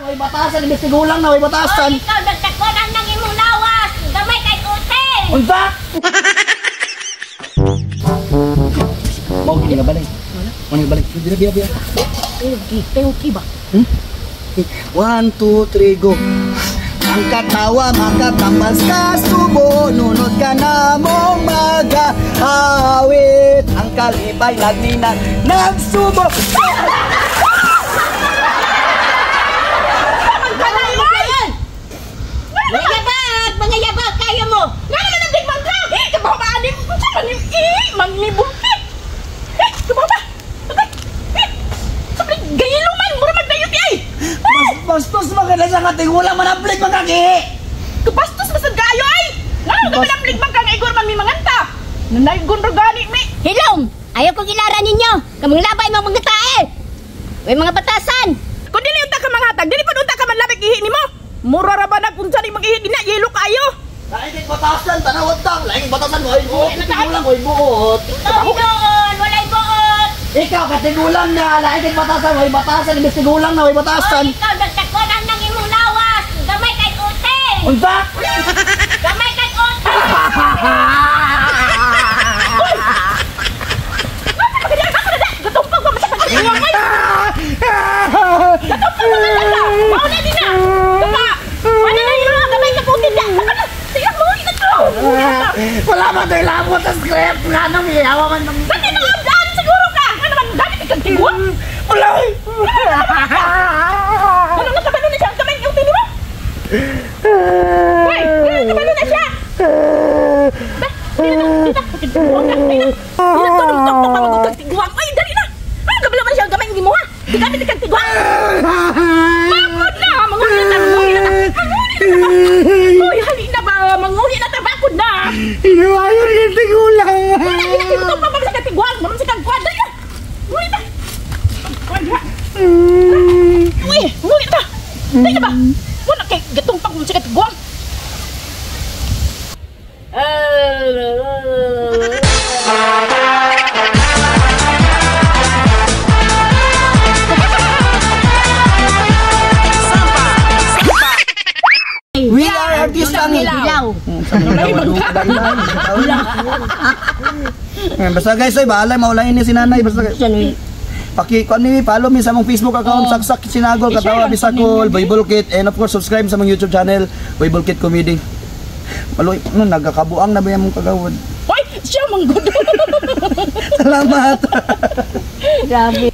Way batasan, imbes tigulang na way batasan. Oy, ikaw nagtakonan ng imong lawas. Gamay kay uting. Unsa? Mao gini nga balay. Mao ni balay. Biya biya biya. Tewki ba? 1, 2, 3, go. Ang katawa makatambal sa subo, nunod ka na mong mag-awit. Ang kalipay nagninag nagsubo. Mga yabag, kaya mo. Nga naman ang digman ka! Eh, kababaan ni manglibulkit! Eh, kababa! Eh, sabay, gayelo man! Mura magdayot ay! Bastos man ka sa katigulang manablik mga kagihi! Kabastos masad kayo ay! Nga naman manablik man ka nga igor man may manganta! Nanaygon gani mi! Hilom! Ayaw kong ilaran ninyo! Kamang labay mga mga tae! May mga batasan! Kung dili unta ka manghatag, dili pa unta ka manlabik ihi nimo! Mura ra ba nag-unsa ni mag-ihi dina, yelo kayo! Laing kay batasan, tanawad tang! Laing batasan, way buot! Katigulang, way buot! Ikaw hinoon, walay buot! Ikaw, katigulang na! Laing kay batasan, way batasan! Imbes tigulang na, way batasan! Oy, ikaw nagtakonan ng imong lawas! Gamay kay uting! Unsa? Gamay kay uting! Gatumpag pa masakang katiwang ay! Gatumpag pa masakang! Mauna din na! Kapa! Ano na yun? Gamay kay uting na! Sige, muli na to! Wala man tayo labot sa script! Nga nang ihawa man ng... Sa tinaabdaan siguro ka! Nga naman, dami kang tigwang! Wala! Ano nga kabalo na siya? Ang kamay yung tinuro? Hoy! Ano kabalo na siya? Ba? Dili na! Dili na! Tigwang na! Dili na! Dili na! Tumtok pa magutag tigwang! Ay, dali na! Ano kabalo man siya ang kamay yung mo ha? Di kami tikang tigwang! Bakod na! Manguli na! Manguli na! Manguli na! Hoy, hali na ba? Manguli na ta! Bakod na! Inuwayon yung tigulang! Wala, ginakibutong pa sa katigwang! Maroon sa kagkwan! Dali na! Manguli na! Kwan ha! Uy! Manguli na! Dali na ba? Wala kay gatong pag sa katigwang! We are artista ang Hilaw! Basta guys, oy, bahala maulahin ni si nanay basta. Paki kuan ni follow me sa among Facebook account Saksak Sinagol Katawa Bisakol Bible Kit and of course subscribe sa among YouTube channel Bible Kit Comedy. Maloy no nagakabuang na ba yung kagawad. Hoy! Siya manggudo! Salamat. Grabe!